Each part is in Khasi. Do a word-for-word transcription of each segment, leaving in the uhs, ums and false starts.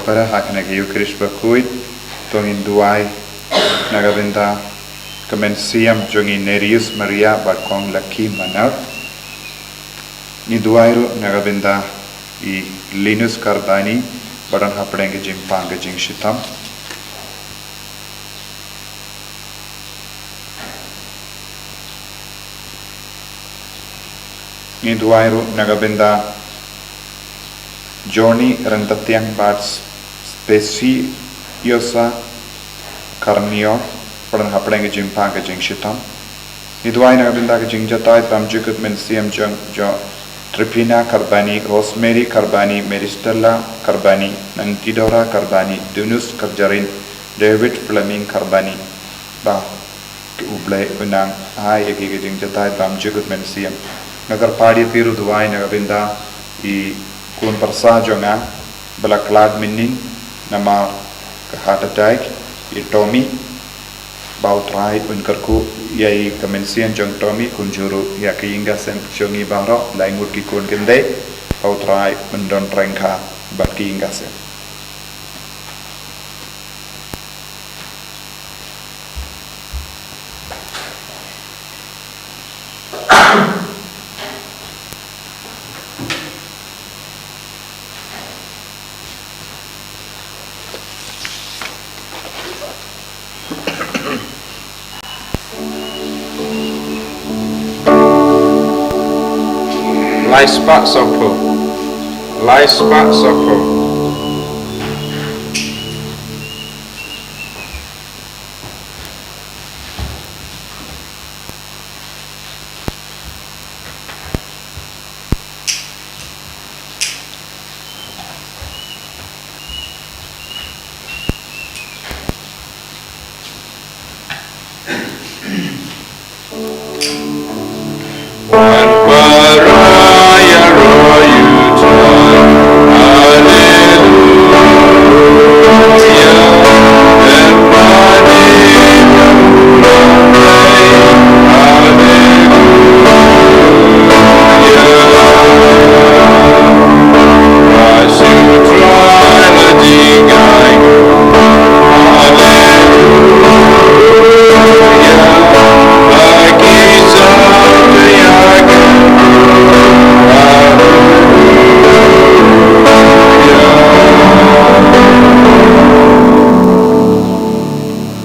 Para ha kane ka Eucharist bakhuid, to ngin duwai na ka bynta ka mynsiem jong i Nereus Maria bad kong Lucky Manar. Ngi duwai ruh na ka bynta i Linus Karbani ba don hapdeng ka jingpang ka jingshitom. Ngi duwai ruh na ka bynta Johnny Rentatiang bad Speciosa Karnior, ba don hapdeng ka jingpang ka jingshitom. Ngi duwai na ka bynta ka jingjahthait bymjukut mynsiem jong jong Tripina Karbani, Rosemary Karbani, Mary Stella Karbani, Nantidora Karbani, Dunus Karjarin, David Fleming Karbani. Ba u Blei u nang ai ïa ki ka jingjahthait bymjukut mynsiem. Nga kyrpad ïa phi ruh, duwai na ka bynta i khun pyrsa jong nga ba la khlad mynnin namar ka heart attack, i Tommy. Ba U Trai un kyrkhu ïa i ka mynsiem jong Tommy, kumjuh ruh ïa ka ïing ka sem jong i baroh, lai ngut ki khun kynthei. Ba U Trai un don ryngkat bad ka ïing ka sem. Lai spah sawphew. Lai spah sawphew.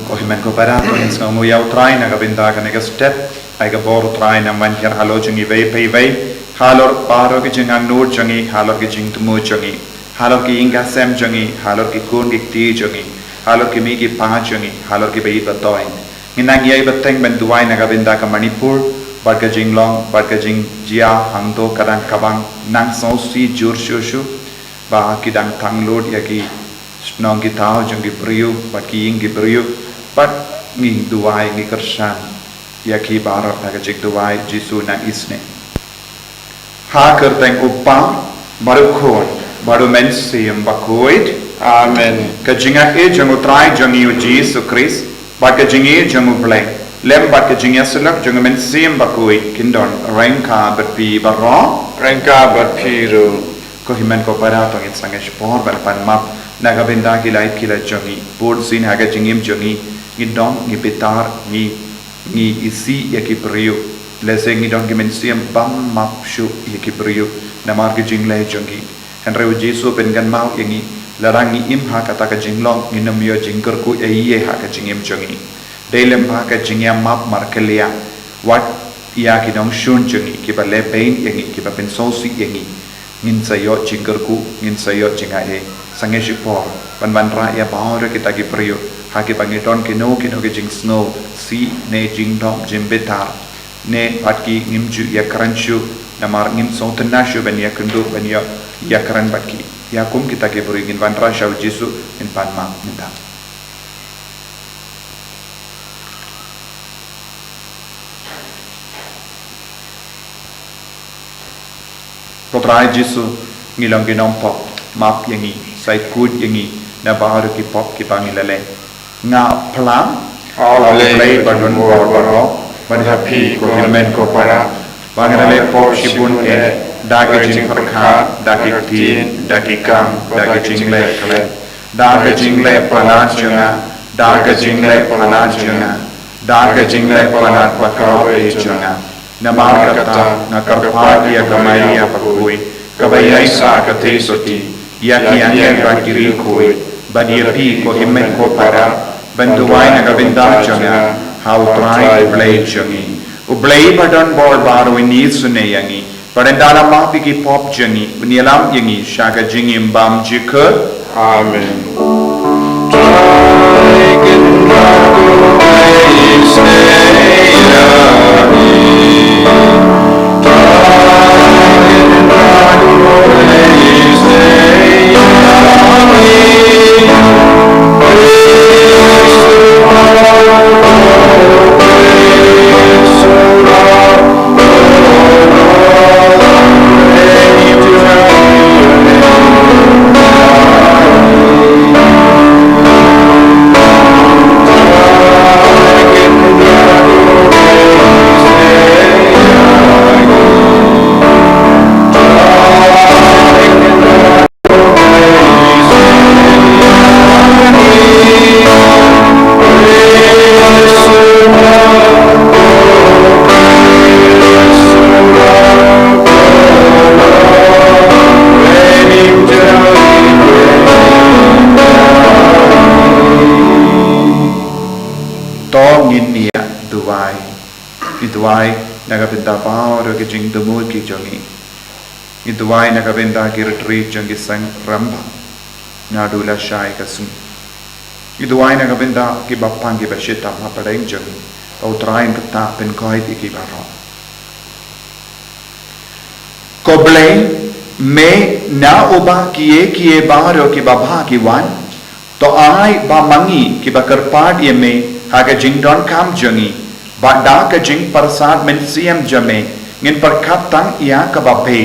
Ko hynmen ko para, to ngin sngewnguh ïa U Trai na ka bynta kane ka step. Ai ka bor, U Trai, nang wan hiar halor jong ngi iwei pa iwei, halor baroh ki jingangnud jong ngi, halor ki jingthmu jong ngi, halor ki ïing ka sem jong ngi, halor ki khun ki kti jong ngi, halor ki mei ki pa jong ngi, halor ki ba ïeit ba toiñ. Ngin nang ïai bteng ban duwai na ka bynta ka Manipur, bad ka jinglong bad ka jingjia hangto ka dang ka bang nang sngewsih jur shuh shuh, ba ki dang tang lut ïa ki shnong ki thaw jong ki briew bad ki ïing ki briew, bad ngi duwai, ngi kyrshan ïa ki baroh da ka jingduwai Jisu nang isynei. Ha ka kyrteng U Kpa, bad U Khun, bad U Mynsiem Bakhuid. Amen. Ka jingïeit jong U Trai jong ngi U Jisu Khrist, bad ka jingïeit jong U Blei, lem bad ka jingïasyllok jong U Mynsiem Bakhuid, kin don ryngkat bad phi baroh. Ryngkat bad phi ruh. Ko hynmen ko para, to ngin sangeh shipor ban pan map na ka bynta ki lait ki lait jong ngi. Bun sien ha ka jingim jong ngi, ngi dom, ngi bitar, ngi, ngi isih ïa ki briew. Lehse ngi don ki mynsiem bym map shuh ïa ki briew namar ki jingleh jong ngi. Hynrei U Jisu u pynkynmaw ïa ngi, lada ngi im ha kata ka jinglong, ngin ym ïoh jingkyrkhu ei ei ha ka jingim jong ngi. Dei lem ha ka jingïamap markylliang, wat ïa ki nongshun jong ngi, kiba leh beiñ ïa ngi, kiba pynsngewsih ïa ngi, ngin sa ïoh jingkyrkhu, ngin sa ïoh jingai ei. Sangeh shipor ban wanrah ïa baroh kita ki briew, ha kiba ngi don kino kino ki jingsngewsih ne jingdom jingbitar, ne bad ki ngim ju ïakren shuh, namar ngim sngewtynnad shuh ban ïakynduh, ban ïa, ïakren bad ki. Ïa kum kita ki briew ngin wanrah sha U Jisu, ngin pan map mynta. Ko Trai Jisu, ngi long ki nongpop, map ïa ngi, sa ïakut ïa ngi na baroh ki pop kiba ngi la leh. Nga phla ha U Blei badonbor baroh, bad ha phi ko hynmen ko para, ba nga la leh pop shibun eh, da ki jingpyrkhat, da ki ktien, da ki kam, da ki jingleh khlem. Da ka jingleh palat jong nga, da ka jingleh palat jong nga, da ka jingleh palat bakordor jong nga. Namar kata nga kyrpad ïa ka Maria bakhuid, kaba ïaisah ka theisotti, ïa ki angel bad ki riewkhuid, bad ïa phi ko hynmen ko para, ban duwai na ka bynta jong nga ha U Trai U Blei jong ngi. U Blei ba don bor baroh un ïasnoh ïa ngi, bad un da la map ïa ki pop jong ngi, un ïalam ïa ngi sha ka jingim bymjukut. Amen. To ngin ïa duwai. Ngi duwai na ka bynta baroh ki jingthmu ki jong ngi. Ngi duwai na ka bynta ki retreat jong ki seng rangbah naduh lashai ka sngi. Ngi duwai na ka bynta ki bapang ki bashitom hapdeng jong ngi, ba U Trai un kyrta pynkoit ïa ki baroh. Ko Blei, me na uba kiei kiei baroh kiba bha ki wan, to ai ba ma ngi kiba kyrpad ïa me ha ka jingdonkam jong ngi, bad da ka jingpyrsad mynsiem jong me, ngin pyrkhat tang ïa kaba bha,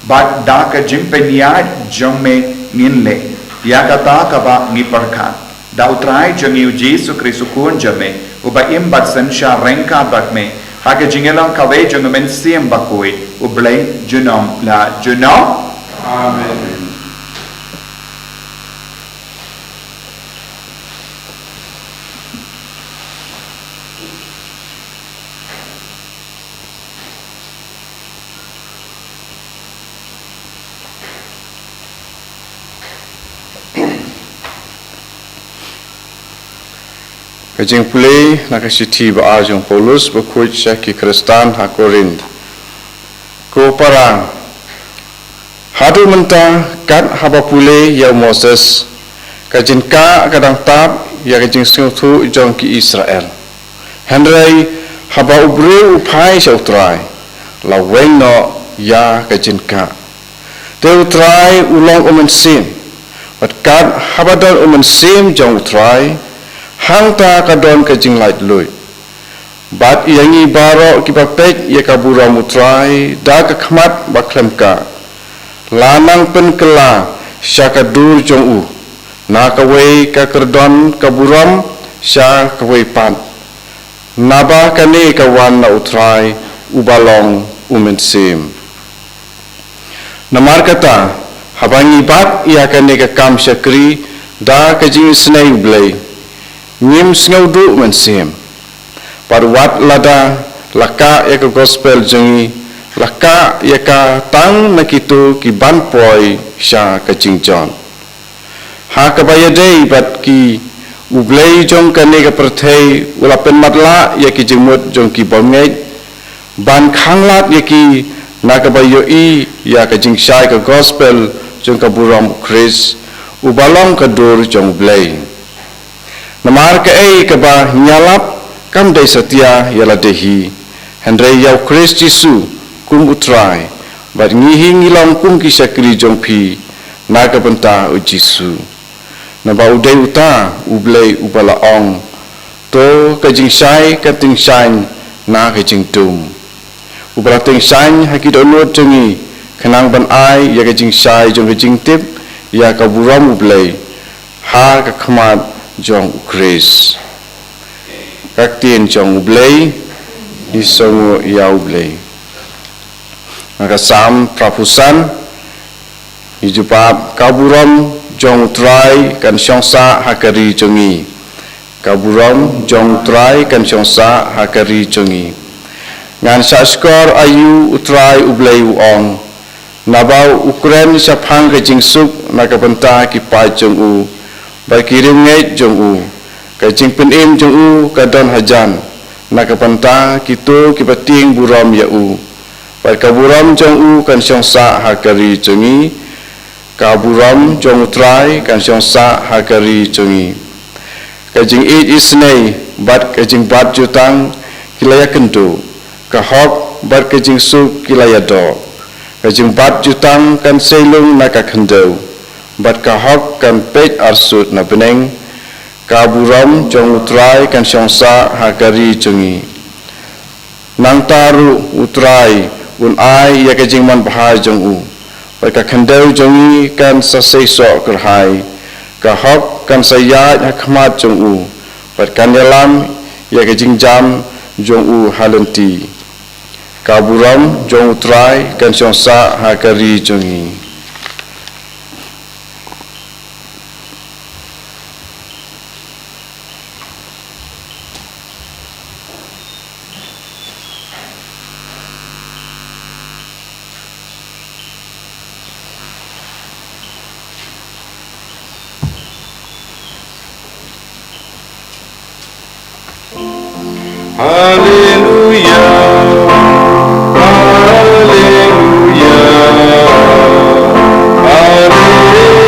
bad da ka jingpynïaid jong me ngin leh ïa kata kaba ngi pyrkhat. Da U Trai jong ngi U Jisu Khrist U Khun jong me, uba im bad synshar ryngkat bad me ha ka jingïalong kawei jong U Mynsiem Bakhuid, U Blei junom la junom. Amen. Ka jingpule na ka shithi ba ar jong u Paulus bakhuid sha ki Khristan ha Korinth. Ko para, haduh mynta kat haba pule ïa u Moses, ka jingkah ka dang tap ïa ka jingsngewthuh jong ki Israel. Hynrei haba u briew u phai sha U Trai, la weng noh ïa ka jingkah. Te U Trai u long U Mynsiem, bad kat haba don U Mynsiem jong U Trai, hangta ka don ka jinglaitluid. Bad ïa ngi baroh kiba peit ïa ka burom U Trai da ka khmat ba khlem kah, la nang pynkylla sha ka dur jong u, na kawei ka kyrdon ka burom sha kawei pat. Naba kane ka wan na U Trai uba long U Mynsiem. Namar kata, haba ngi bat ïa kane ka kam shakri da ka jingisynei U Blei, ngim sngewduh mynsiem. Bad wat lada la kah ïa ka gospel jong ngi, la kah ïa ka tang na kito kiban poi sha ka jingjot. Ha kaba ïadei bad ki, U Blei jong kane ka pyrthei u la pynmatlah ïa ki jingmut jong ki bymngeit, ban khanglad ïa ki na kaba ïohi ïa ka jingshai ka gospel jong ka burom U Khrist, uba long ka dur jong U Blei. Namar kaei kaba ngi ïalap kam dei satia ïa lade hi, hynrei ïa U Khrist Jisu kum U Trai, bad ngi hi ngi long kum ki shakri jong phi na ka bynta U Jisu. Naba u dei uta U Blei uba la ong, to ka jingshai kan tyngshaiñ na ka jingdum. Uba la tyngshaiñ ha ki dohnud jong ngi, khnang ban ai ïa ka jingshai jong ka jingtip ïa ka burom U Blei ha ka khmat jong U Khrist. Ka ktien jong U Blei. Ngi sngewnguh ïa U Blei. Na ka Salm phra phew san, ngi jubab, ka burom jong U Trai kan shong sah ha ka ri jong ngi. Ka burom jong U Trai kan shong sah ha ka ri jong ngi. Ngan shahshkor aïu, U Trai U Blei u ong. Naba u kren shaphang ka jingsuk na ka bynta ki paid jong u, bad ki riewngeit jong u. Ka jingpynim jong u ka don hajan na ka bynta kito kiba tieng burom ïa u. Bad ka burom jong u kan shong sah ha ka ri jong ngi. Ka burom jong U Trai kan shong sah ha ka ri jong ngi. Ka jingïeit isynei bad ka jingbat jutang ki la ïakynduh. Ka hok bad ka jingsuk ki la ïadoh. Ka jingbat jutang kan sei lung na ka khyndew, bad ka hok kan peit arsut na bneng. Ka burom jong U Trai kan shong sah ha ka ri jong ngi. Nangta ruh U Trai un ai ïa ka jingmanbha jong u, bad ka khyndew jong ngi kan sa sei soh kyrhai. Ka hok kan sa ïaid ha khmat jong u, bad kan ïalam ïa ka jingjam jong u ha lynti. Ka burom jong U Trai kan shong sah ha ka ri jong ngi. Haleluya, haleluya, haleluya.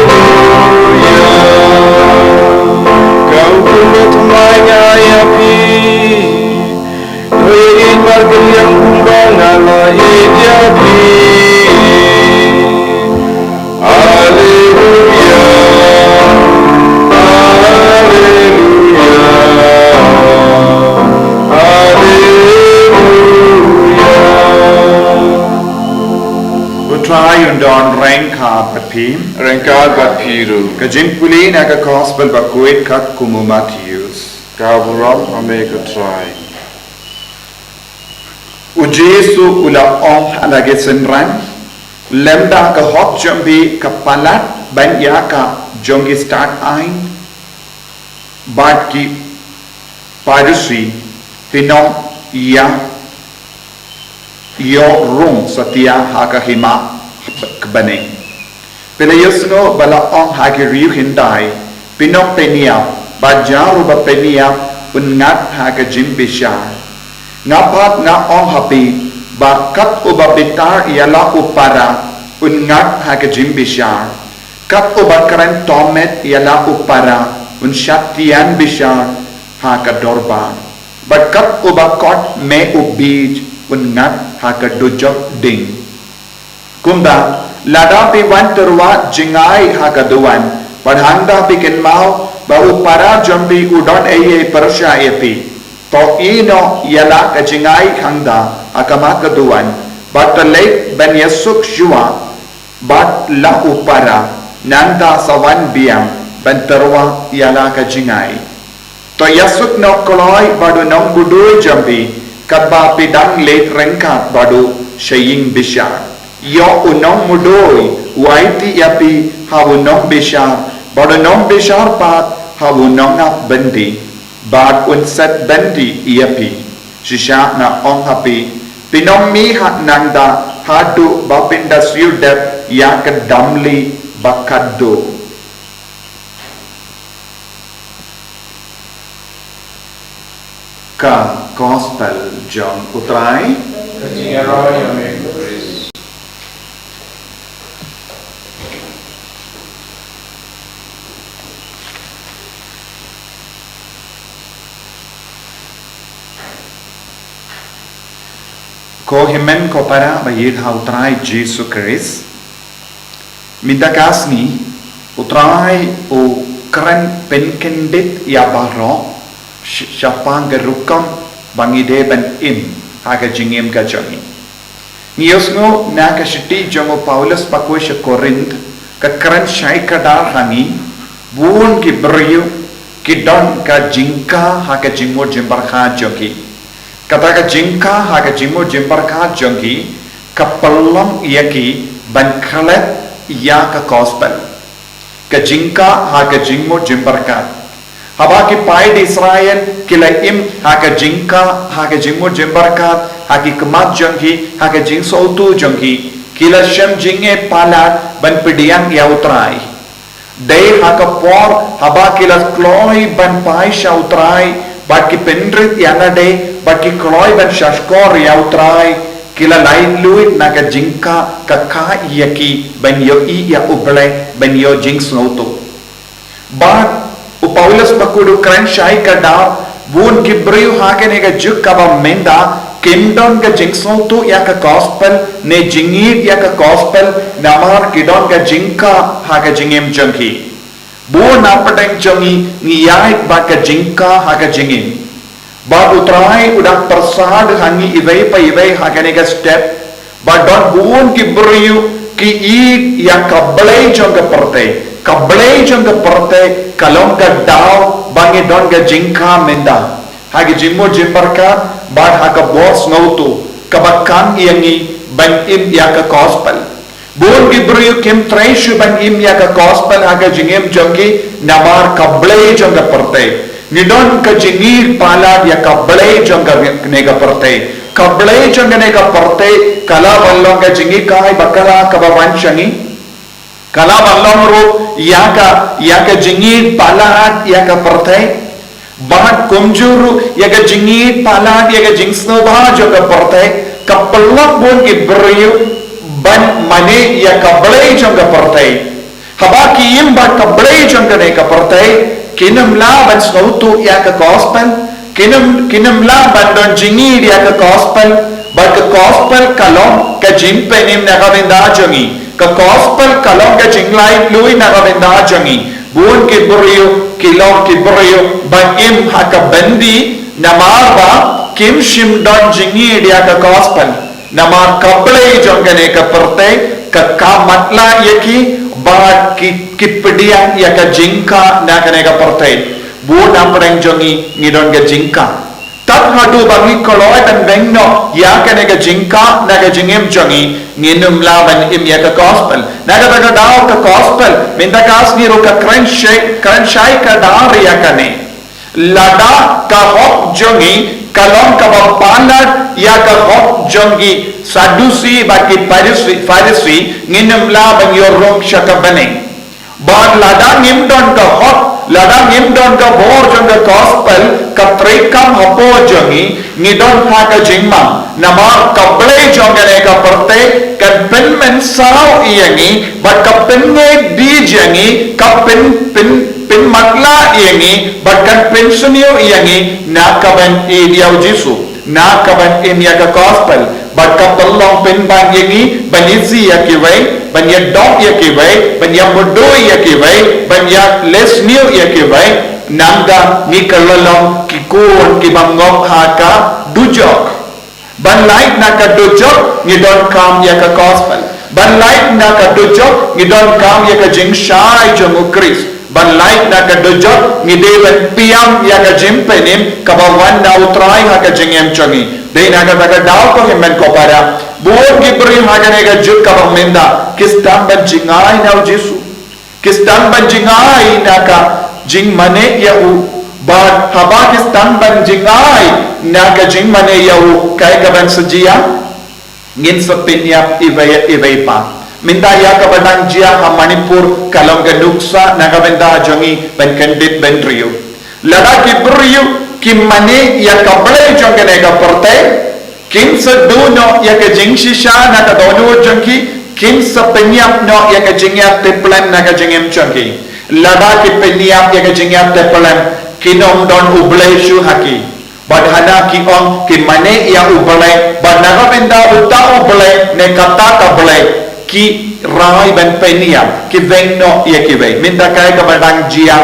Ka hukum ba thymmai nga ïa phi. To ïa ïeit markylliang kumba nga la ïeit ïa phi. Haleluya. Haleluya. Haleluya. U Trai un don ryngkat bad phi. Ryngkat bad phi ruh. Ka jingpule na ka gospel bakhuid katkum u Mathaios. Ka burom ha me ko Trai. U Jisu u la ong ha la ki synran, lymda ka hok jong phi ka palat ban ïa ka jong ki stad aiñ bad ki Pharisi, phin ym ïa ïoh rung satia ha ka hima ka bneng. Phi la ïohsngew ba la ong ha ki riew hyndai, phin ym pynïap, bad jar uba pynïap un ngat ha ka jingbishar. Nga pat nga ong ha phi, ba kat uba bitar ïa la u para un ngat ha ka jingbishar. Kat uba kren tohmet ïa la u para un shad tian bishar ha ka dorbar. Bad kat uba kot me u bieit un ngat ha ka dujok ding. Kumta, lada phi wan tyrwa jngai ha ka duwan, bad hangta phi kynmaw ba u para jong phi u don ei ei pyrshah ïa phi, to ïehnoh ïa la ka jngai hangta ha khmat ka duwan, bad to leit ban ïasuk shuwa bad la u para, nangta sa wan biang ban tyrwa ïa la ka jngai. To ïasuk noh kloi bad u nongmudui jong phi, katba phi dang leit ryngkat bad u sha ïing bishar. Ïoh u nongmudui u aiti ïa phi ha u nongbishar, bad u nongbishar pat ha u nongap byndi, bad un set byndi ïa phi. Shisha nga ong ha phi, phin ym mih ha nangta haduh ba phin da siew dep ïa ka damli ba khatduh. Ka gospel jong u Trai. Ko hynmen ko para ba ïeit ha u Trai Jisu Khrist. Mynta ka sngi u Trai u kren pynkyndit ïa baroh sh-, shaphang ka rukom ba ngi dei ban im ha ka jingim ka jong ngi. Ngi ïohsngew na ka shithi jong u Paulus bakhuid sha Korinth, ka kren shai kdar ha ngi, bun ki briew ki don ka jingkha ha ka jingmut jingpyrkhat jong ki. Kata ka jingkha ha ka jingmut jingpyrkhat jong ki ka pynlong ïa ki ban klet ïa ka gospel. Ka jingkah ha ka jingmut jingpyrkhat. Haba ki paid Israel ki la im ha ka jingkah ha ka jingmut jingpyrkhat ha ki khmat jong ki, ha ka jingsngewthuh jong ki, ki la shem jingeh palat ban pdiang ïa U Trai. Dei ha ka por haba ki la kloi ban phai sha U Trai, bad ki pynrit ïa lade, bad ki kloi ban shahshkor ïa U Trai, ki la laitluid na ka jingkah ka kah ïa ki ban ïohi ïa U Blei, ban ïoh jingsngewthuh. Bad u Paulus bakhuid u kren shai ka daw, bun ki briew ha kane ka juk kaba mynta kim don ka jingsngewthuh ïa ka gospel ne jingïeit ïa ka gospel, namar ki don ka jingkah ha ka jingim jong ki. Bun na pdeng jong ngi ngi ïaid bad ka jingkah ha ka jingim. Bad U Trai u dang pyrsad ha ngi iwei pa iwei ha kane ka step. Bad don bun ki briew ki ïeit ïa ka blei jong ka pyrthei, ka blei jong ka pyrthei ka long ka daw ba ngi don ka jingkah mynta ha ka jingmut jingpyrkhat bad ha ka bor sngewthuh kaba khang ïa ngi ban im ïa ka gospel. Bun ki briew kim trei shuh ban im ïa ka gospel ha ka jingim jong ki namar ka blei jong ka pyrthei. Ngi don ka jingïeit palat ïa ka blei jong kane ka pyrthei. Ka blei jong kane ka pyrthei ka lah ban long ka jinghikai bakla kaba wan sha ngi. Ka lah ban long ruh ïa ka, ïa ka jingïeit palat ïa ka pyrthei. Bad kumjuh ruh ïa ka jingïeit palat ïa ka jingsngewbha jong ka pyrthei. Ka pynlong bun ki briew ban mane ïa ka blei jong ka pyrthei. Haba ki im bad ka blei jong kane ka pyrthei, kin ym lah ban sngewthuh ïa ka gospel, kin ym, kin ym lah ban don jingïeit ïa ka gospel. Bad ka gospel ka long ka jingpynim na ka bynta jong ngi. Ka gospel ka long ka jinglaitluid na ka bynta jong ngi. Bun ki briew ki long ki briew ba im ha ka byndi namar ba kim shym don jingïeit ïa ka gospel. Namar ka blei jong kane ka pyrthei ka kah matlah ïa ki bad ki, ki pdiang ïa ka jingkah na kane ka pyrthei. Bun na pdeng jong ngi ngi don ka jingkah. Tad haduh ba ngi kloi ban weng noh ïa kane ka jingkah na ka jingim jong ngi, ngin ym lah ban im ïa ka gospel. Na kata ka daw ka gospel mynta ka sngi ruh ka kren shai, kren shai ka daw ïa kane. Lada ka hok jong ngi ka long kaba palat ïa ka hok jong ki Sadusi bad ki Pharisi, Pharisi, ngin ym lah ban ïoh rung sha ka bneng. Bad lada ngim don ka hok, lada ngim don ka bor jong ka gospel, ka treikam hapoh jong ngi, ngi don ha ka jingmang. Namar ka blei jong kane ka pyrthei kan pynmynsaw ïa ngi, bad ka pynngeit dih ïa ngi, ka pyn, pyn, pynmatlah ïa ngi, bad kan pynsniew ïa ngi na ka ban ïeit ïa U Jisu, na ka ban im ïa ka gospel. Bad ka pynlong pynban ïa ngi ban ïeit ïa kiwei, ban ïadop ïa kiwei, ban ïamudui ïa kiwei, ban ïalehsniew ïa kiwei. Nangta ngi ka la long ki khun kiba ngop ha ka dujok. Ban lait na ka dujok ngi donkam ïa ka gospel. Ban lait na ka dujok ngi donkam ïa ka jingshai jong U Khrist. Ban lait na ka dujok ngi dei ban pynïap ïa ka jingpynim kaba wan na U Trai ha ka jingim jong ngi. Dei na kata ka daw ko hynmen ko para, bun ki briew ha kane ka juk kaba mynta ki sdang ban jngai na U Jisu. Ki sdang ban jngai na ka jingmane ïa u. Bad haba ki sdang ban jngai na ka jingmane ïa u, kaei kaban sa jia? Ngin sa pynïap iwei iwei pat. Mynta ïa kaba dang jia ha Manipur ka long ka nuksa na ka bynta jong ngi ban kyndit bynriew. Lada ki briew ki mane ïa ka blei jong kane ka pyrthei, kin sa duh noh ïa ka jingshisha na ka dohnud jong ki, kin sa pynïap noh ïa ka jingïatiplem na ka jingim jong ki. Lada ki pynïap ïa ka jingïatiplem, kin ym don U Blei shuh ha ki. Bad hana ki ong ki mane ïa U Blei, bad na ka bynta uta U Blei ne kata ka blei, ki rai ban pynïap, ki weng noh ïa kiwei. Mynta kaei kaba dang jia,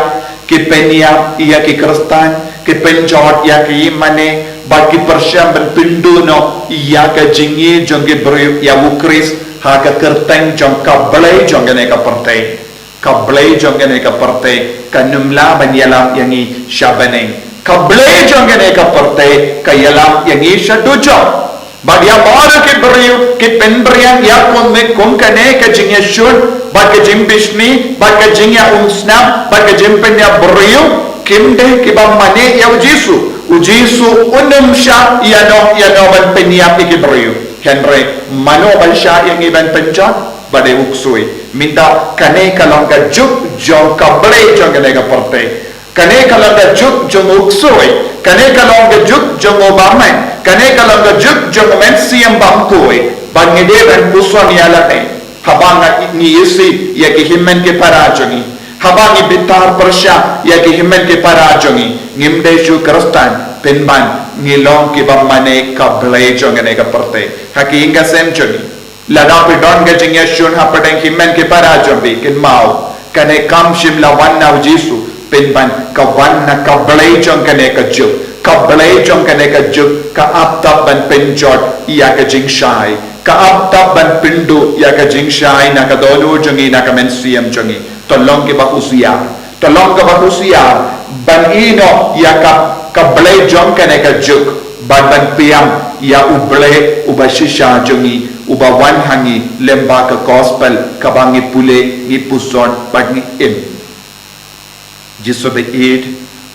ki pynïap ïa ki Khristan, ki pynjot ïa ki mane, bad ki pyrshang ban pynduh noh ïa ka jingïeit jong ki briew ïa U Khrist ha ka kyrteng jong ka blei jong kane ka pyrthei. Ka blei jong kane ka pyrthei kan ym lah ban ïalam ïa ngi sha bneng. Ka blei jong kane ka pyrthei ka ïalam ïa ngi sha dujok. Bad ïa baroh ki briew ki pynbeiñ ïa kum ne kum kane ka jingïashun, bad ka jingbishni, bad ka jingïaumsnam, bad ka jingpynïap briew, kim dei kiba mane ïa u Jisu. U Jisu un ym shah ïano ïano ban pynïap ïa ki briew. Hynrei mano ban shah ïa ngi ban pynjot? Ba dei u ksuid. Mynta kane ka long ka juk jong ka blei jong kane ka pyrthei. Kane ka long ka juk jong u ksuid. Kane ka long ka juk jong u bymman. Kane ka long ka juk jong u mynsiem bymkhuid. Ba ngi dei ban puson ïa lade. Haba nga ngi ïohi ïa ki hynmen ki para jong ngi, haba ngi bitar pyrshah ïa ki hynmen ki para jong ngi, ngim dei shuh Khristan pynban ngi long kiba mane ka blei jong kane ka pyrthei. Ha ki ïing ka sem jong ngi, lada phi don ka jingïashun hapdeng hynmen ki para jong phi, kynmaw, kane kam shym la wan na u Jisu, pynban ka wan na ka blei jong kane ka juk. Ka blei jong kane ka juk ka ap tap ban pynjot ïa ka jingshai. Ka ap tap ban pynduh ïa ka jingshai na ka dohnud jong ngi, na ka mynsiem jong ngi. To long kiba husiar. To long kiba husiar ban ïehnoh ïa ka, ka blei jong kane ka juk, bad ban pdiang ïa u Blei uba shisha jong ngi, uba wan ha ngi lyngba ka gospel kaba ngi pule, ngi puson bad ngi im. Jisu ba ïeit,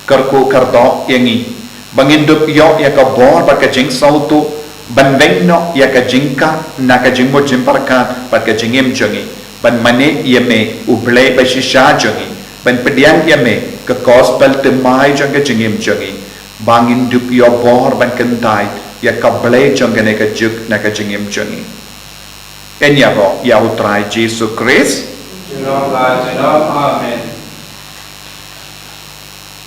kyrkhu kyrdoh ïa ngi ba ngin dup ïoh ïa ka bor bad ka jingsngewthuh ban weng noh ïa ka jingkah na ka jingmut jingpyrkhat bad ka jingim jong ngi, ban mane ïa me, u Blei ba shisha jong ngi, ban pdiang ïa me ka gospel thymmai jong ka jingim jong ngi, ba ngin dup ïoh bor ban kyntait ïa ka blei jong kane ka juk na ka jingim jong ngi. Yn ïaroh ïa u Trai Jisu Khrist. Junom la junom. Amen.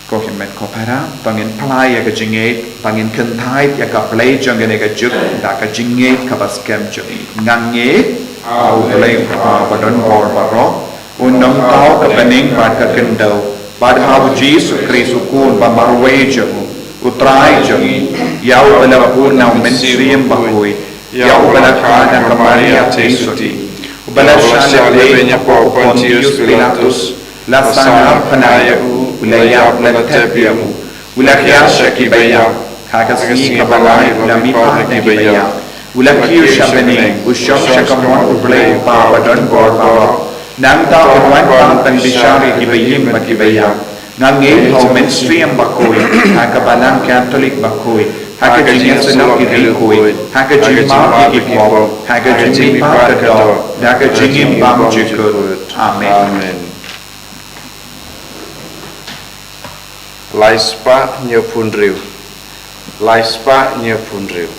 Ko hynmen ko para, to ngin pynlait ïa ka jingngeit, ba ngin kyntait ïa ka blei jong kane ka juk da ka jingngeit kaba skhem jong ngi. Nga ngeit ha u Blei u Kpa badon bor baroh, u nongthaw ka bneng bad ka khyndew, bad ha u Jisu Khrist u Khun ba marwei jong u, u Trai jong ngi, ïa uba la bud na u Mynsiem Bakhuid, ïa uba la kha na ka Maria Theisotti, uba la shah lehbeiñ hapoh u Pontius Pilatus, la sangap bha ïa u, u la ïap, la thep ïa u, u la khiah sha kiba ïap, ha ka sngi kaba lai u la mihpat na kiba ïap, u la kiew sha bneng, u shong sha kamon u Blei u Kpa badon bor baroh. Nangta un wan pat ban bishar ïa kiba im bad kiba ïap. Nga ngeit ha u Mynsiem Bakhuid, ha ka Balang Katholik bakhuid, ha ka jingïasyllok ki riewkhuid, ha ka jingmap ïa ki pop, ha ka jingmihpat ka doh, da ka jingim bymjukut. Amen. Amen. Lai spah hynñiew phew hynriew. Lai spah hynñiew phew hynriew.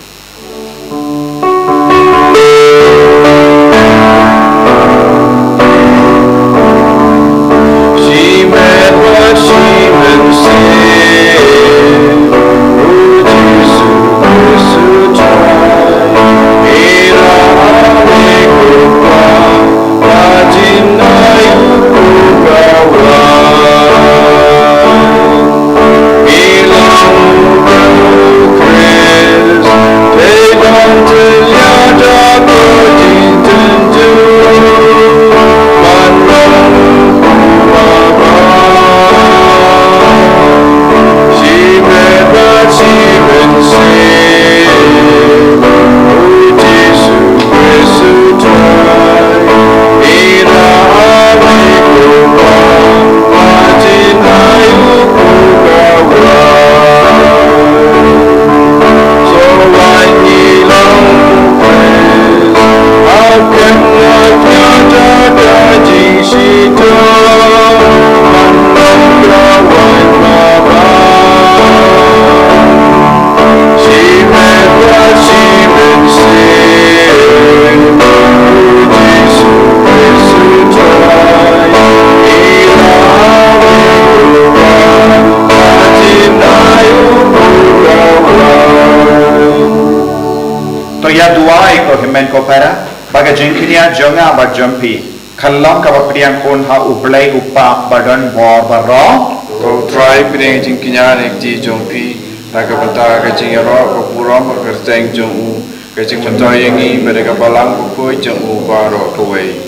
To ïa duwai ko hynmen ko para, ba ka jingkñia jong nga bad jong phi kan long kaba pdiang khun ha u Blei u Kpa badon bor baroh. Ko Trai, pdiang jingkñia na ki jong phi na ka bynta ka jingïaroh ka burom ka kyrteng jong u, ka jingmyntoi ïa ngi bad ïa ka Balang Bakhuid jong u baroh kawei.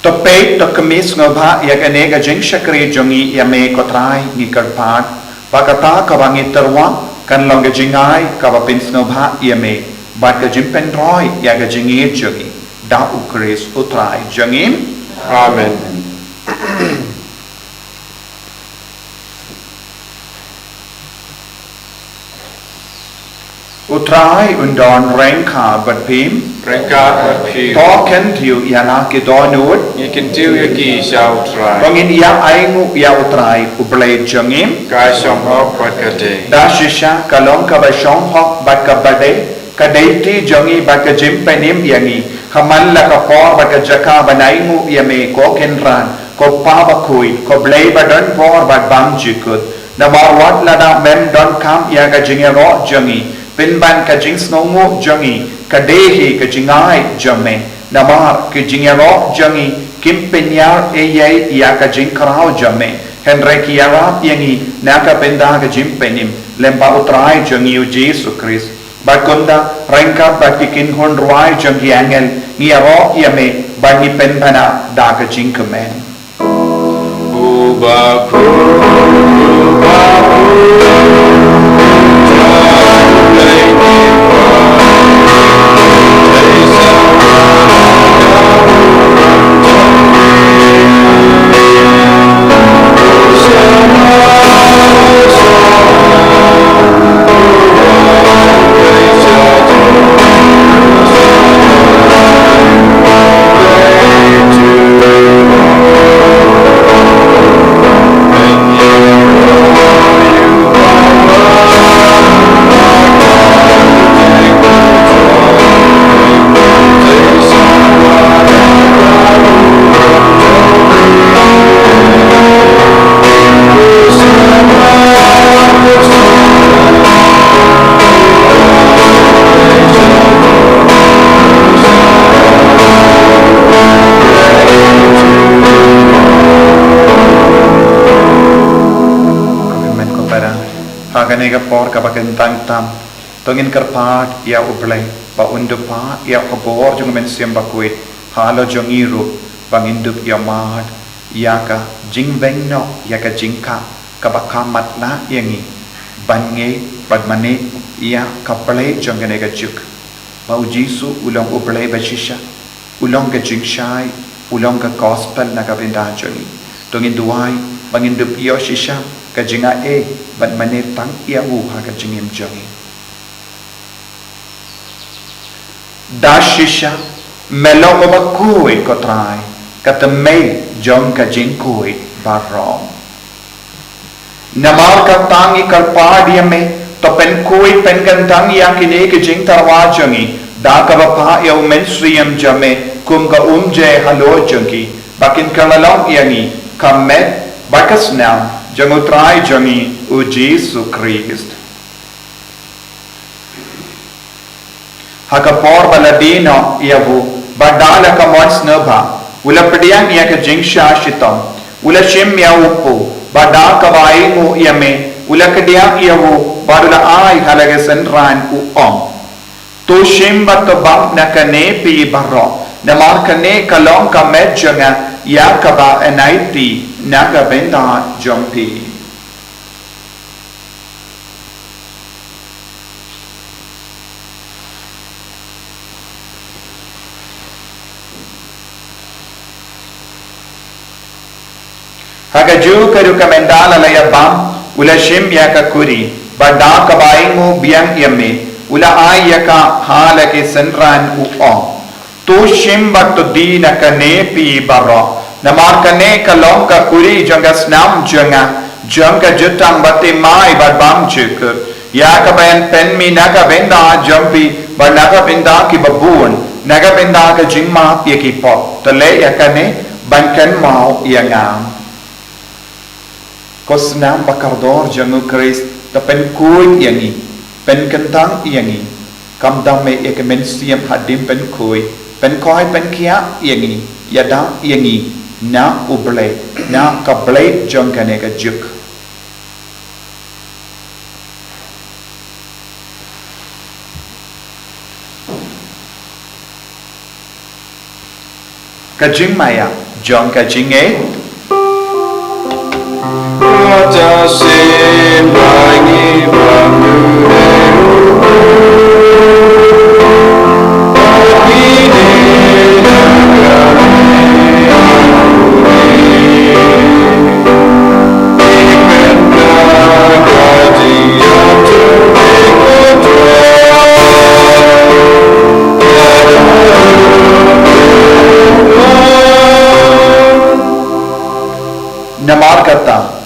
To peit, to khmih sngewbha ïa kane ka jingshakri jong ngi ïa me ko Trai, ngi kyrpad ba kata kaba ngi tyrwa kan long ka jingai kaba pynsngewbha ïa me bad ka jingpynroi ïa ka jingïeit jong ngi. Da u Khrist u Trai jong ngi. Amen. U Trai un don ryngkat bad phi. Ryngkat bad phi. To kyntiew ïa la ki dohnud. Ngi kyntiew ïa ki sha u Trai. To ngin ïa ainguh ïa u Trai u Blei jong ngi. Ka shong hok bad ka dei. Da shisha ka long kaba shong hok bad kaba dei, ka dei ti jong ngi bad ka jingpynim ïa ngi, ha man la ka por bad ka jaka ban ainguh ïa me ko Kynrad, ko Pa bakhuid, ko Blei ba don bor bad bymjukut. Namar wat lada mem donkam ïa ka jingïaroh jong ngi, pynban ka jingsngewnguh jong ngi ka dei hi ka jingai jong me. Namar ki jingïaroh jong ngi kim pynïar ei ei ïa ka jingkhraw jong me, hynrei ki ïarap ïa ngi na ka bynta ka jingpynim lyngba u Trai jong ngi u Jisu Khrist. Bad kumta, ryngkat bad ki kynhun rwai jong ki angel, ngi ïaroh ïa me bad ngi pynpaw da ka jingkmen. Amen ko para. Ha kane ka por kaba kyntang tam, to ngin kyrpad ïa u Blei ba un da phah ïa ka bor jong u Mynsiem Bakhuid halor jong ngi ruh, ba ngin dup ïa mad ïa ka jingweng noh ïa ka jingkha kaba ka matlah ïa ngi ban ngeit bad mane ïa ka Blei jong kane ka juk, ba u Jisu u long u Blei ba shisha, u long ka jingshai, u long ka gospel na ka bynta jong ngi. To ngin duwai ba ngin dup ïoh shisha ka jingai bad mane tang ïa u ha ka jingim jong ngi. Da shisha me long uba khuid ko Trai, ka tymmen jong ka jingkhuid baroh. Namar kata ngi kyrpad ïa me, to pynkhuid pynkyntang ïa kine ki jingtyrwa jong ngi da kaba phah ïa u Mynsiem jong me kum ka umjai halor jong ki, ba kin kylla long ïa ngi ka met bad ka snam jong u Trai jong ngi u Jisu Khrist. Ha ka por ba la die noh ïa u, bad da la ka mon sngewbha, u la pdiang ïa ka jingshah shitom, u la shim ïa u paw, bad da kaba ainguh ïa me, u la kdiah ïa u, bad u la ai ha la ki synran, u ong: To shim bad to bam na kane phi baroh, namar kane ka long ka met jong nga ïa kaba yn aiti na ka bynta jong phi. Ha kajuh ka ruh ka mynta la la ïa bam, u la shim ïa ka kuri, bad da kaba ainguh biang ïa me, u la ai ïa ka ha la ki synran, u ong: To shim bad to die na kane phi baroh, namar kane ka long ka kuri jong ka snam jong nga, jong ka jutang bathymmai bad bymjukut, ïa kaba yn pynmih na ka bynta jong phi bad na ka bynta kiba bun, na ka bynta ka jingmap ïa ki pop. To leh ïa kane ban kynmaw ïa nga. Ko snam ba kordor jong u Khrist, to pynkhuid ïa ngi, pynkyntang ïa ngi. Kham dam me ïa ka mynsiem hadien pynkhuid, pynkhuid pynkhiah ïa ngi, ïada ïa ngi na u Blei, na ka Blei jong kane ka juk. Ka jingmaïa jong ka jingngeit.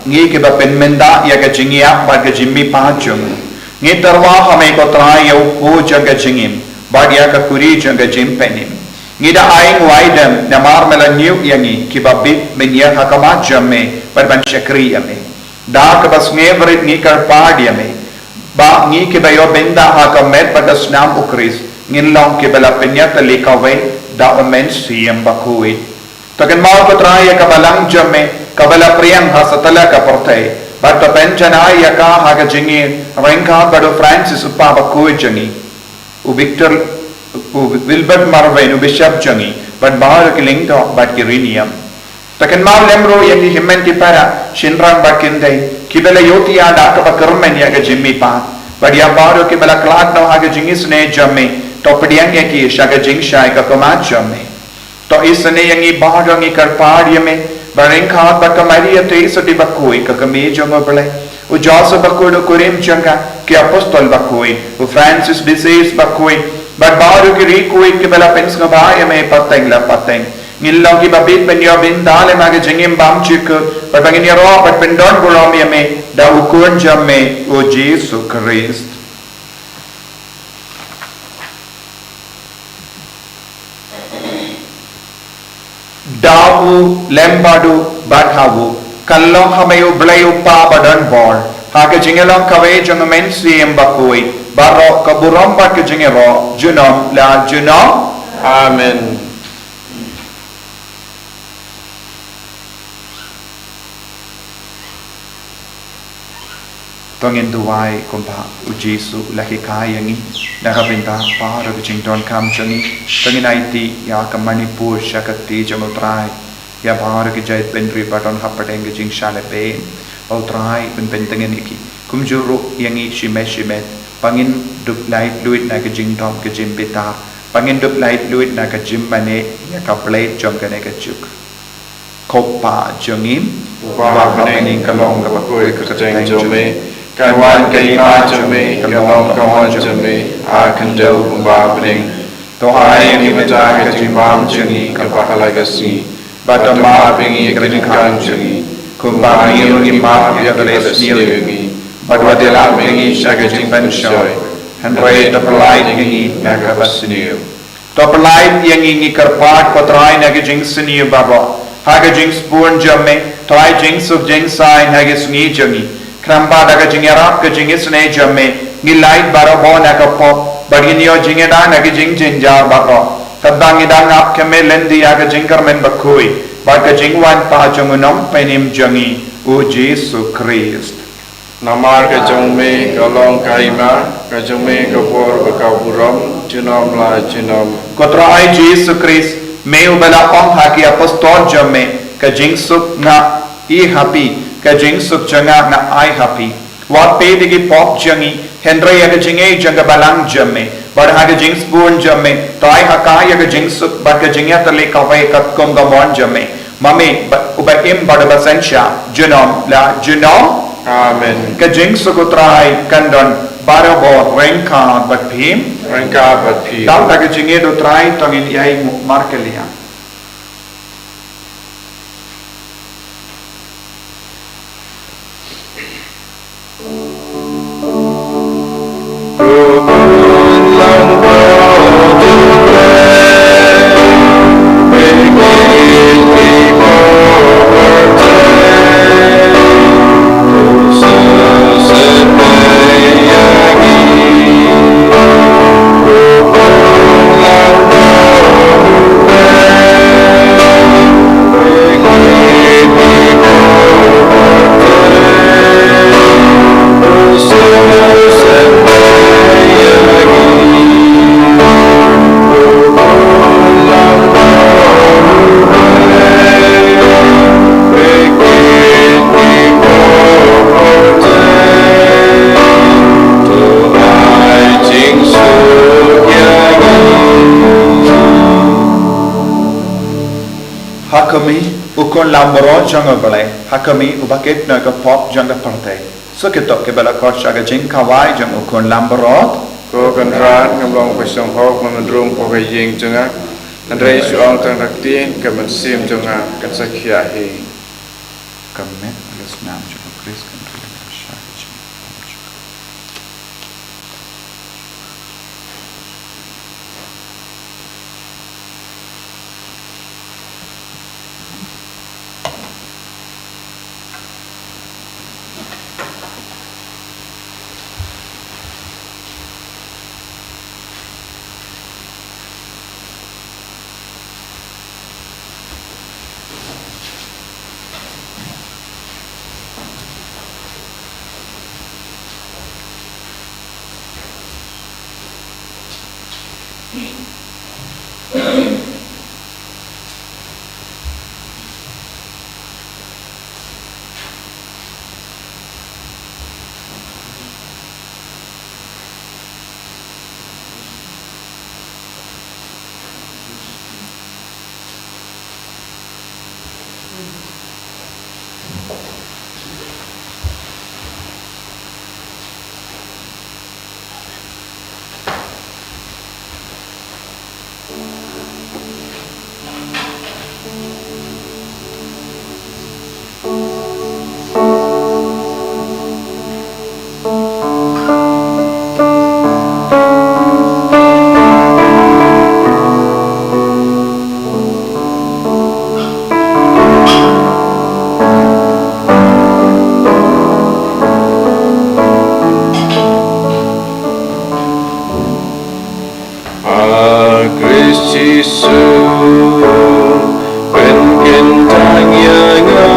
Ngi kiba pynmyndah ïa ka jingïap bad ka jingmihpat jong u. Ngi tyrwa ha me ko Trai ïa u kpu jong ka jingim bad ïa ka kuri jong ka jingpynim. Ngi da ai nguaidem namar me la ñiew ïa ngi kiba bit mynïar ha khmat jong me bad ban shakri ïa me. Da kaba sngewrit ngi kyrpad ïa me ba ngi kiba ïoh bynta ha ka met bad ka snam u Khrist ngin long kiba la pynïatylli kawei da u Mynsiem Bakhuid. To kynmaw ko Trai ïa ka balang jong me kaba la pdiang ha satlak ka pyrthei bad to pynjanai ïa ka ha ka jingïaryngkat bad u Francis u Kpa Bakhuid jong ngi, u Victor, u Wilbert Marwein u Bishop jong ngi bad baroh ki lyngdoh bad ki riniam. To kynmaw lem ruh ïa ki hynmen ki para, shynrang bad kynthei kiba la ïohthiah da kaba kyrmen ïa ka jingmihpat bad ïa baroh kiba la khlad noh ha ka jingisynei jong me. To pdiang ïa ki sha ka jingshai ka khmat jong me. To isynei ïa ngi baroh, ngi kyrpad ïa me ba ryngkat bad ka Maria Theisotti Bakhuid ka kmie jong u Blei, u Joseph Bakhuid u kurim jong ka, ki apostol bakhuid, u Francis de Sales Bakhuid bad baroh ki riewkhuid kiba la pynsngewbha ïa me pateng la pateng, ngin long kiba bit ban ïoh bynta lem ha ka jingim bymjukut bad ba ngin ïaroh bad pyndonburom ïa me da u Khun jong me u Jisu Khrist. Da u, lem bad u bad ha u, kan long ha me u Blei u Kpa badonbor, ha ka jingïalong kawei jong u Mynsiem Bakhuid, baroh ka burom bad ka jingïaroh junom la junom. Amen. To ngin duwai kumba u Jisu u la hikai ïa ngi, na ka bynta baroh ka jingdonkam jong ngi. To ngin aiti ïa ka Manipur sha ka kti jong u Trai, ïa baroh ki jaitbynriew ba don hapdeng ka jingshah lehbeiñ. Ba u Trai un pyntngen ïa ki, kumjuh ruh ïa ngi shimet shimet, ba ngin dup laitluid na ka jingdom ka jingbitar, ba ngin dup laitluid na ka jingmane ïa ka Blei jong kane ka juk. Ko Pa jong ngi, uba ha bneng, ka long kaba khuid ka kyrteng jong me, kan wan ka hima jong me, kan long ka mon jong me ha khyndew kumba ha bneng. To ai ïa ngi mynta ka jingbam jong ngi kaba ha la ka sngi, bad to map ïa ngi ki jingkam jong ngi, kumba ngi ruh ngi map ïa kito kiba sniew ïa ngi, bad wat ïalap ïa ngi sha ka jingpynshoi, hynrei to pyllait ïa ngi na kaba sniew. To pyllait ïa ngi, ngi kyrpad ko Trai, na ka jingsniew baroh. Ha ka jingsbun jong me, to ai jingsuk jingsaiñ ha ka sngi jong ngi. Khnang ba da ka jingïarap ka jingisynei jong me, ngin lait barabor na ka pop bad ngin ïoh jingïada na ka jingjynjar baroh, katba ngi dang ap khmih lynti ïa ka jingkyrmen bakhuid bad ka jingwan pat jong u Nongpynim jong ngi, u Jisu Khrist. Namar ka jong me ka long ka hima, ka jong me ka bor bad ka burom junom la junom. Ko Trai Jisu Khrist, me uba la ong ha ki apostol jong me, ka jingsuk nga ai ha phi, ka jingsuk jong nga nga ai ha phi. Wat peit ïa ki pop jong ngi, hynrei ïa ka jingngeit jong ka balang jong me. Bad ha ka jingsbun jong me, to ai ha ka ïa ka jingsuk bad ka jingïatylli kawei katkum ka mon jong me. Ma me, ba, uba im bad uba synshar junom la junom. Amen. Ka jingsuk u Trai kan don barabor ryngkat bad phi. Ryngkat bad phi. Dap da ka jingïeit u Trai to ngin ïai nguh markylliang. Ha khmih, u Khun langbrot jong U Blei, ha khmih, uba kit na ka pop jong ka pyrthei. Sa kito kiba la khot sha ka jingkhawai jong u Khun langbrot. Ko Kynrad, ngam long ba shong hok, ngam rung hapoh ka ïing jong nga. Hynrei shu ong tang da ka ktien, ka mynsiem jong nga kan sa khiah hi. Ka met ka Nam jong u Khrist kan ri ha sha ka jingim. A Khrist Jisu, pynkyntang ïa nga,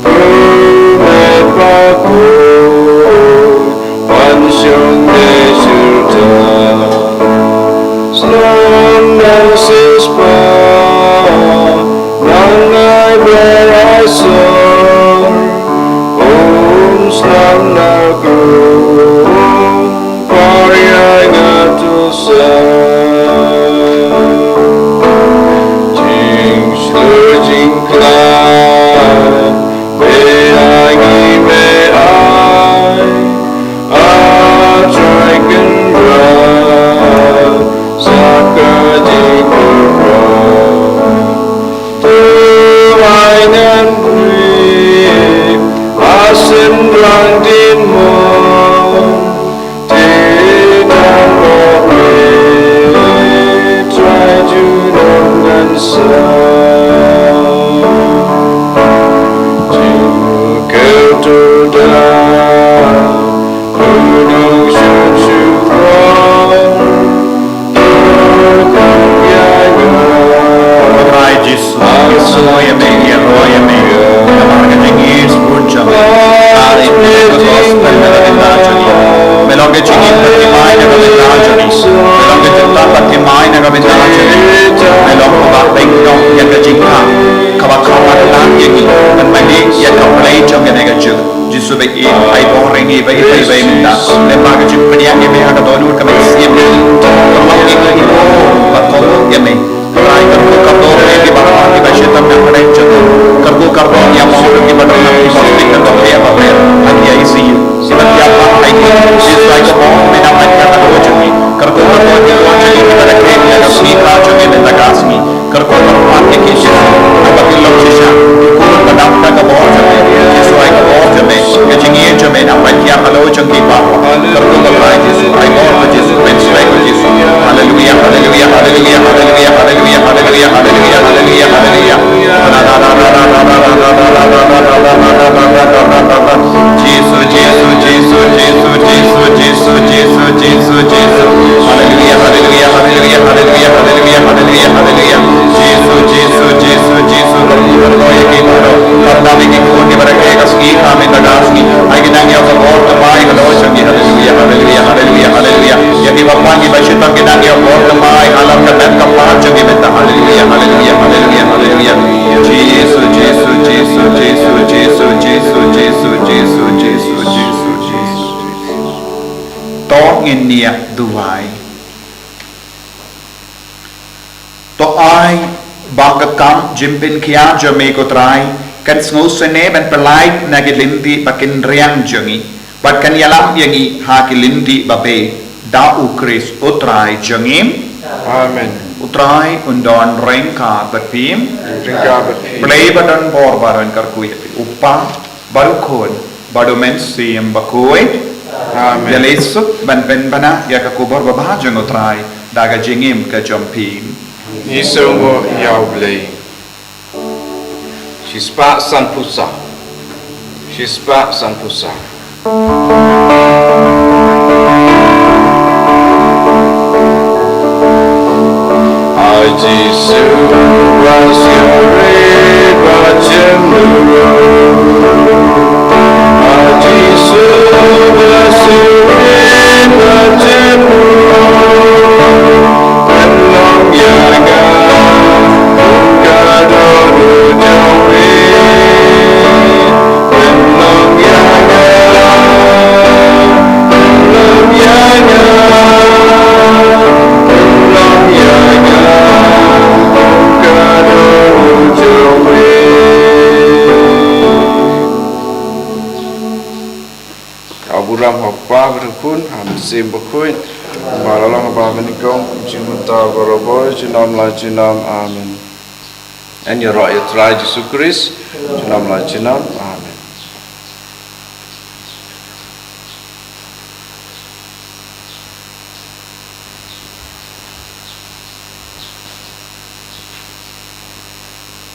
pynmih bad pynshong wan shong ne jyrta. Sngap na sispah, nang ai bor ai sor, um sngap na krum. Por ïa nga tu sa. Jingshlur jingkhlaiñ, me ai ngi me ai. A Trai Kynrad, sa ka jingkyrpad. To ai ngan ri, a synrang dien mon. Te dang bok me, Trai junom ngan sa. Jingmut kyrtong da, kyrtong shu shu pran. Trai Jisu, ïaroh ïa me, ïaroh ïa me. Namar ka jingïeit sbun jong me. Are me ka gospel na ka bynta jong ngi. Me long ka jingïeit bad ka mai na ka bynta jong ngi. Me long ka jingïeit bad ka mai na ka bynta jong ngi. Me long kaba pynïoh ïa ka jingkha. Kaba kha kaba khlaiñ ïa ngi. Ban mane ïa ka blei jong kane ka juk. Jisu ba ïeit, ai bor ïa ngi ba ïeit ba ïeit mynta. Lem bad ka jingpynïaid ïa me ha ka dohnud ka mynsiem. Kyrpad ïa ngi, kyrpad ïa me. Trai kyrkhu kyrdoh ïa kiba kyrpad kiba shitom na pdeng jong me. Kyrkhu kyrdoh ïa mo kiba dang nang kiba hospital ba pher ba pher. Ha ki I C U. Kiba thiah ba ha I C U. Jisu ai ka bor me na pdeng ka dohnud jong me. Kyrkhu kyrdoh ïa ki jong me kiba da khlem ïa ka sngi ka jong me mynta ka sngi. Kyrkhu kyrpad ïa ki Jisu, haba ki long shisha, ki khun ba dap da ka bor jong me, Jisu ai ka bor jong me, ka jingïeit jong me, nang ban ïa halor jong ki baroh. Kyrkhu kyrpad Jisu, ai bor ba Jisu, ban slai ba Jisu. Haleluia, haleluia, haleluia. Jisu, Jisu, Jisu. Haleluia, haleluia, haleluia. Jisu, Jisu, Jisu, Jisu. Kyrkhu kyrdoh ïa ki baroh. Kyrkhu ïa ki khun kiba rakhe ka sngi ka mynta ka sngi. Ai ki nang ïa ka bor ka bai ka doh jong ki. Haleluia, haleluia, haleluia, haleluia. Ïa kiba pang kiba shitom ki nang ïa ka bor ka bai ha la ka met ka par jong ki mynta. Haleluia, haleluia, haleluia, haleluia. Jisu, Jisu, Jisu. To ngin ïa duwai. To ai ba ka kam jingpynkhia jong me ko Trai kan sngewsynei ban pyllait na ki lynti ba kynriang jong ngi bad kan ïalam ïa ngi ha ki lynti ba biang, da U Khrist U Trai jong ngi. Amen. U Trai un don ryngkat bad phi. Ryngkat bad phi. Blei ba don bor ba don kyrkhu ïa phi, U Kpa bad U Khun bad U Mynsiem Bakhuid. Amen. Ïa leit suk ban pynbna ïa ka khubor babha jong U Trai da ka jingim ka jong phi. Ngi sngewnguh ïa U Blei. Shispah sanphew saw. Shispah sanphew saw. A Jisu, ba sngewrit bad jemnud. A Jisu, ba sngewrit bad jemnud. Pynlong ïa nga kum ka dohnud jong me. Pynlong ïa nga, pynlong ïa nga, pynlong ïa nga kum ka dohnud jong me. Ka burom ha U Kpa bad U Khun, ha U Mynsiem Bakhuid, kumba la long ha ba mynnyngkong, kum shynna, mynta, barabor, junom la junom. Amen. Ngin ïaroh ïa U Trai Jisu Khrist, junom la junom.